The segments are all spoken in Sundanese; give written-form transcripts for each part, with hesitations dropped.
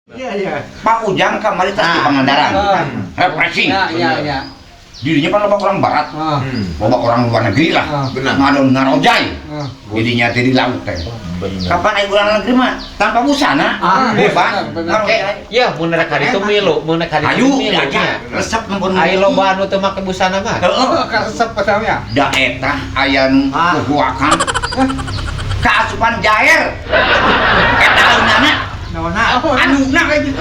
Iya. Pak Ujang kamari tas di Pangandaran. Refreshing. Iya. Dirinya kan loba orang barat, loba orang luar negeri lah. Benar. Ngadon ngarojai. Jadinya teh di laut teh. Benar. Kapan aya urang negeri mah tanpa busana. Bebas. Benar. Ngarojai. Ya, mun rek ka ditu milu, mun rek ka ditu Ayo milu. diajak resep nempun. Ai loba anu teu make busana mah. Heeh. Karesep pasalnya. Da eta aya nu kuhuakan. Kaasupan jair. Eta aunana. Naonna? Anuna kayak gitu.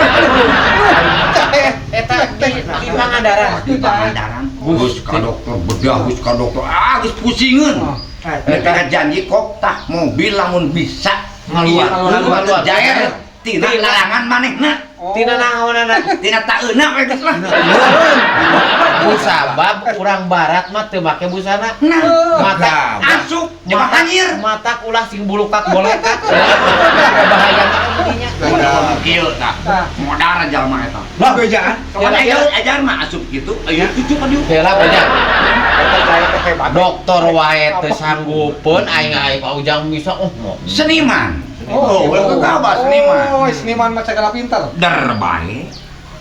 Eta di Pangandaran. Di Pangandaran. Geus ka dokter bedah, geus ka dokter. Ah, geus pusingeun. Nepi ka janji kok tah mobil lamun bisa Ngaluar. ngaluar jair tina larangan manehna. Tina naonana? Tina taeuna we geus lah. Kusabab urang barat mah teu make busana. Nah, Mata asup jema hanyir. Mata ulah sing bulukak bolekak. Bahaya mah kan dinya. Kieu tah. Modar jalma eta. Lah bejaan. Kawan aya ajar mah asup gitu, aya cucu ka dieu. Heula banyak. Eta jaya teh hebat. Dokter wae teu sanggupeun aing aing Pak Ujang bisa oh mau. Seniman. Oh, ulah kagabah seniman. Oh, seniman mah segala pinter. Der bae.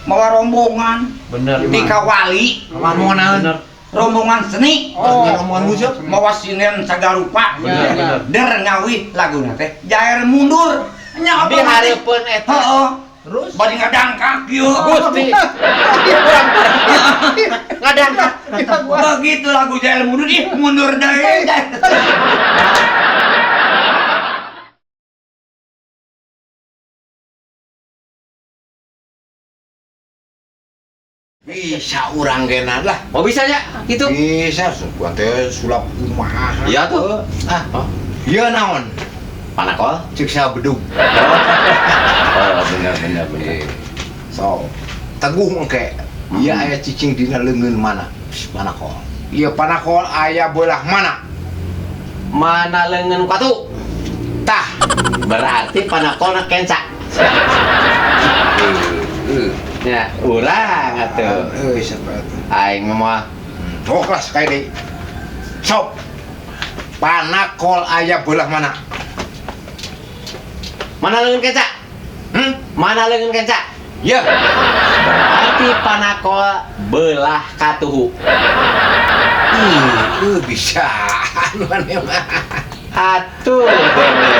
Mawa rombongan Bener. di kawali, Rombongan naon? Bener. Rombongan seni. Oh, Rombongan musik. Mawa sinen sagarupa. Bener, bener. Der ngawih laguna teh jair mundur. Nya Di hareupeun eta. Heeh. Terus Bari ngadangkak kieu. Gusti. Ngadangkak. Begitu lagu jair mundur ih mundur deui. Bisa urang genan lah. Oh bisa ya gitu. Bisa sugan teh sulap kumaha. Iya tuh. Ah, oh. Ieu naon? Panakol. Cek sa bedug. Oh, bener bener bener. So, teguh engke. Ieu aya cicing dina leungeun mana? Panakol. Ieu panakol aya beulah mana? Mana leungeun katu? Tah. Berarti panakolna kenca. Ya, urang atuh. Euy, siapa atuh? Aing mah Sok lah sekali deui. Sok. Panakol aya beulah mana? Mana leungeun kenca? Hmm? Mana leungeun kenca? Ya. Berarti panakol belah katuhu. Ih, bisa. Anu aneh mah. Atuh dene.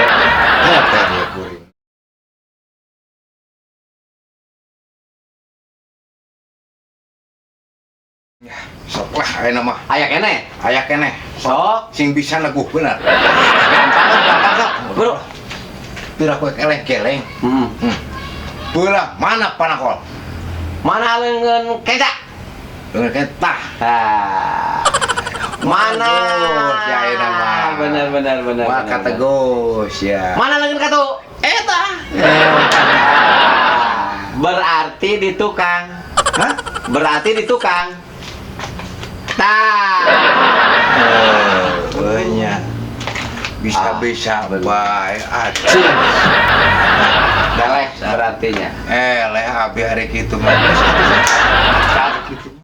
Eta dia kuring. Ya, sok lah ayeuna mah. Aya keneh. Aya keneh. Sok. Sing bisa neguh bener. Gampang gampang sok. Bro. Pira kowe keleng-keleng. Hmm. Beulah mana panakol? Mana leungeun kenca? Leungeun kenca. Ah. Mana? Tegus, ya ayeuna mah. Bener bener bener. Wah, bener, kategus ya. Mana leungeun katu? Eta. Berarti di tukang. Hah? Berarti di tukang. Tah. Banyak. Bisa-bisa bae aduh. Leh berartinya. Leh abi hari kitu mah. Gitu.